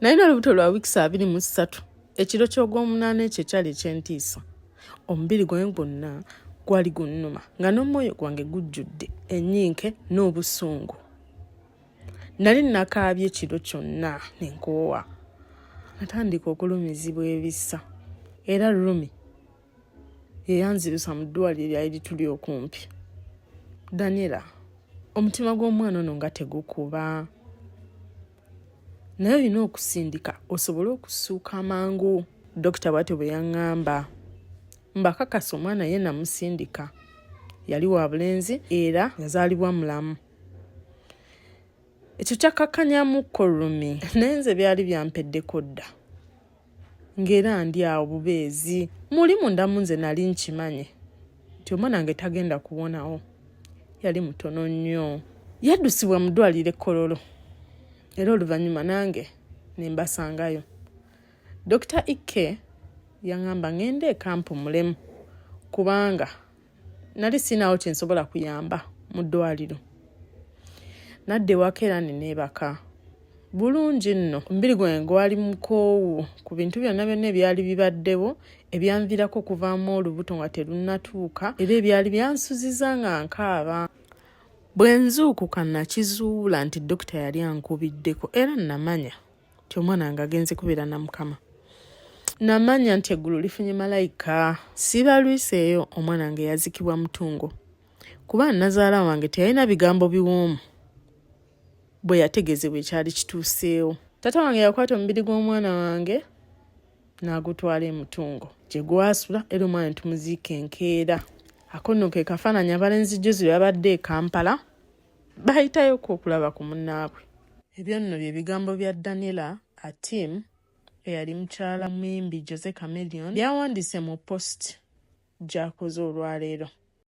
Nalina olubuto lwa wiikisi 23 ekiro ky'ogwomunaana ekyo ekyali eky'entiisa. Omubiri gwange gwonna gwali gunnuma nga n'omwoyo gwange gujjudde ennyinke n'obusungu. Nali nakaabye ekiro kyonna ne nkoowa. Natandika okulumizibwa ebisa era Rumi ye yanzirusa mu ddwaliro eryali lituli okumpi. Daniela, omutima gw'omwana ono nga tegukuba. Naye olina okusindika osobole okussuuka amangu, dokita bw'atyo bwe yaŋŋamba. Mbakakasa omwana ye namusindika. Yali wa bulenzi era yazaalibwa mulamu. Ekyo kyakkakkanyamukko Rumi, naye nze byali byampeddeko dda. Ng'era ndi awo bubeezi. Muli munda mu nze nali nkimanyi nti omwana wange tagenda kuwonawo. Yali mutono nnyo. Yaddusibwa mu ddwaliro e Kololo era oluvannyuma nange ne mbasangayo. Dokita Ikke yaŋŋamba ŋŋende eka mpumulemu kubanga nali sirinawo kye nsobola kuyamba mu ddwaliro. Nadda ewaka era ne neebaka bulungi nno. Omubiri gwange gwali mukoowu ku bintu byonna byonna ebyali bibaddewo ebyanviirako okuvaamu olubuto nga terunnatuuka era ebyali byansuziza nga nkaaba. Bwe nzuukuka nakizuula nti dokita yali ankubiddeko era namanya nti omwana wange agenze kubeera na Mukama. Namanya nti eggulu lifunye malayika. Sibalwiseeyo omwana wange yazikibwa Mutungo kuba nnazaala wange teyalina bigambo biwoomu bwe yategeezebwa ekyali kituuseewo. Taata wange yakwata omubiri gw'omwana wange n'agutwala e Mutungo gye gwasula era omwana ne tumuziika enkeera. Ako nno ke kafaananyi abalenzi jjuuzi lwe babadde e Kampala bayitayoko okulaba ku munnaabwe. Ebyo nno bye bigambo bya Daniella Atim eyali mukyala muyimbi Jose Chameleone by'awandiise mu post gy'akoze olwaleero.